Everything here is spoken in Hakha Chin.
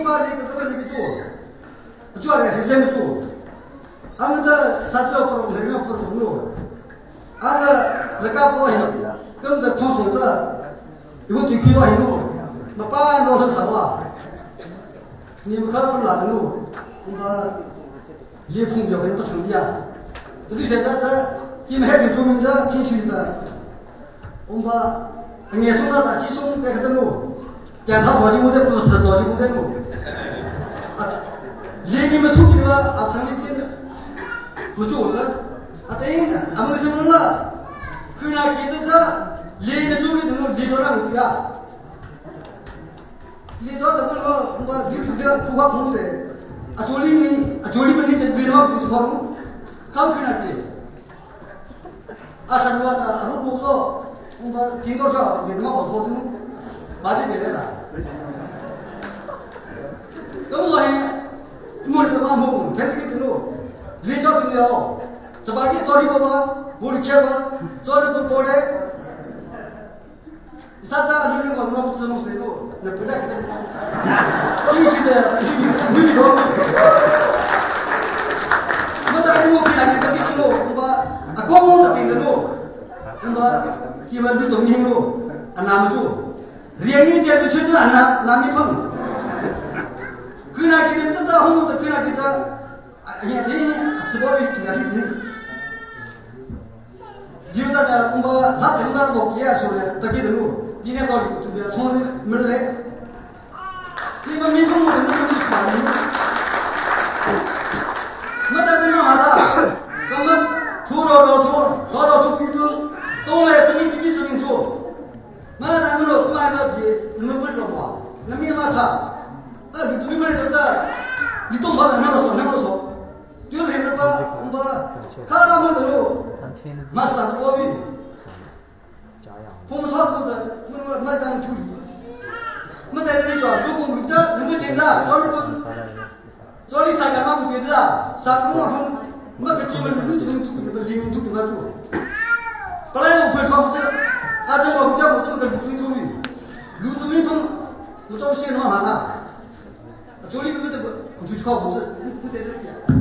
嘛的个个那个做，做的是什么做？俺们这啥子要不弄，要不弄，俺这那干不行，根本从手的，有个地区到一路，那半路都少啊。你们看不拉的路，我们也碰表肯定不成立啊。这里现在这你们还得著名这听起的，我们把年送到大几送那个的路，检查保洁部的不是保洁部的路，啊，连你们出去的话啊，城里的不做这，啊对的，俺们什么了？去那给的这连个主意的路，连着那个对啊。你做的不说，我比如这苦瓜空的，啊，这里呢，啊，这里不你这别弄就是好路，看不看那的？啊，他说的，如果说我们听到说你妈不好听，把这别来了。那么说，我的他妈木，他这个这路，你做的了，这把给到底我吧，我的钱吧，做的不包的。Sada lu lu ko no puso no se no na pula ka no ki shi de lu lu do ma ta ni mo ki na ki ta ki no ba a ko ta ti no ba ki ma lu to mi no ana ma chu riang ni je lu chu ana na mi phang ku na ki ni ta ta hong ta ku na ki ta ya ti se bo bi tu na ti 이러다가 엄마 나 생각 뭐 기야 소리 딱 기도 니네 거리 좀 손에 물래 이거 미국 뭐 누구 무슨 말이야 뭐다 그 마다 그러면 도로로 도 로로 기도 동래에서 민기 수민 줘 마다 그로 그만로 비 눈물 뭐 남이 마차 아 리투미 그래 됐다 리또 마다 남아서 남아서 뛰어 해봐 엄마 카모도 마스터 보비 红烧不的，我我当土里的，没在那里叫，如果没得，没得啦，找了不，找你啥干嘛不对的啦，啥工作没个基本的，你怎么土里的，零土里嘛做？本来我会说不是，阿这我不叫我是那个鲁土里，鲁子没碰，我找不些嘛嘛他，这里不得不，我就靠不是，不在这里。